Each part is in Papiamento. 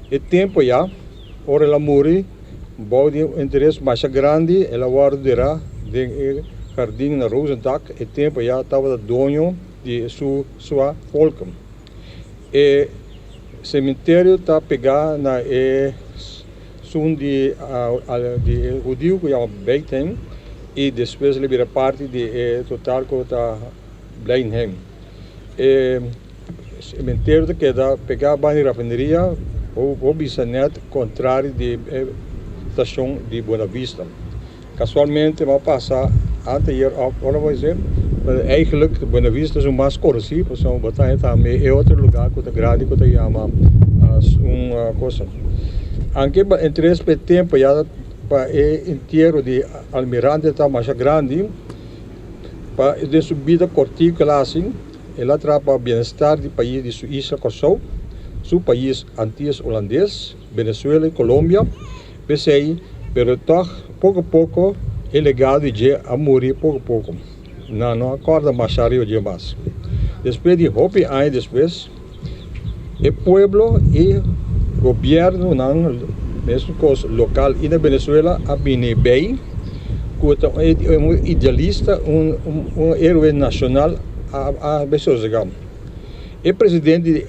E tempu ya, ora el a muri, bou di un interes masha grandi, el a wòrdu derá den e hardin na Rozendak. E tempu ya tabata doño di su sua Volken. E sementerio ta pegá na e sun di di e hudiu ku yama Beitheim i despues el a bira parti di e total ku ta Bleinheim. E sementerio ta keda pegá banda di rafineria, bo bisa nèt kontrario di e stashon di Buena Vista. Kasualmente mi a pasa anteayer òf ora bo esei, pero eigenlijk Buena Vista esun mas konosí pasobra bo ta haña tambe e otro lugá ku ta grandi ku ta yama un cosa. Anke interes pa e tempu ya pa e entiero di almirante ta masha grandi, pa den su bida kortiku el a hasi, el a traha pa bienestar di pais di su isla Kòrsou, su pais Antillas Hulandes, Venezuela i Colombia. P'esei, pero tòg poko poko e legado di dje a muri poko poko. Nan no a kòrda masha riba dje mas. Despues di hopi aña despues, e pueblo i gobièrnunan, mesun kos lokal i na Venezuela, a bini bei ku ta un idealista, un héroe nashonal a sosegá. E presidente di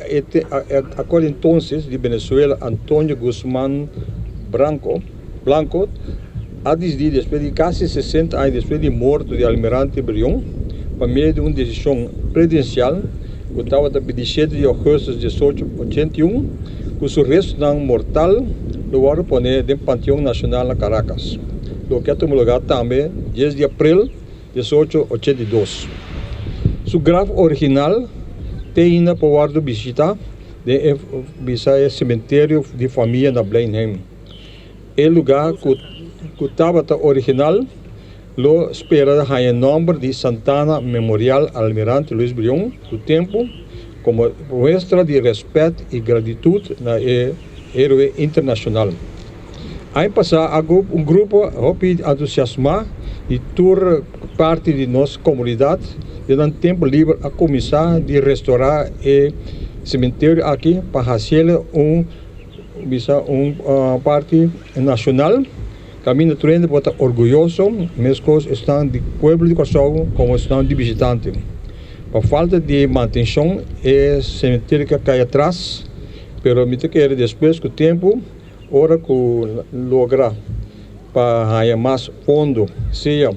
aquel entonces di Venezuela, Antonio Guzman Branco, Blanco, a disidí despues di kasi 60 aña despues di morto di Almirante Brion, pa medio di un desishon presidensial ku tabata 27 di ougùstùs 1881, ku su restunan mortal lo wòrdu poné den Panteon Nashonal na Caracas, loke a tuma lugá tambe 10 di aprel 1882. Su graf original te ainda por wòrdu bishitá den e bisa e sementerio di famia na Bleinheim. E lugá ku tabata original lo spera haña nòmber di Santana Memorial Almirante Luis Brion ku tempu komo muestra di rèspèt i gratitut na e héroe internashonal. Aña pasá un grupo hopi entusiasmá di tur parti di nos komunidat den nan tempu liber a kuminsá di restorá e sementerio aki pa hasiel un bisa un parti nashonal kaminda tur hende por ta orguyoso, meskos esnan di pueblo di Kòrsou komo esnan di bishitante. Pa falta di mantenshon e sementerio a kai atras, pero mi ta kere despues ku tempu ora ku logra pa haña mas fondo, sea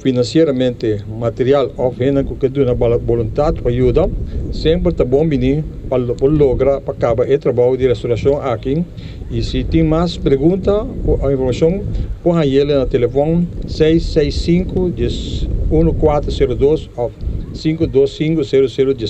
finansieramente, material òf hende ku ke duna boluntat pa yuda, semper ta bon bini pa por logra pa kaba e trabou di restorashon aki. I si tin mas pregunta òf informashon, por hañ'é na telefòn 665 1402 òf 525 00.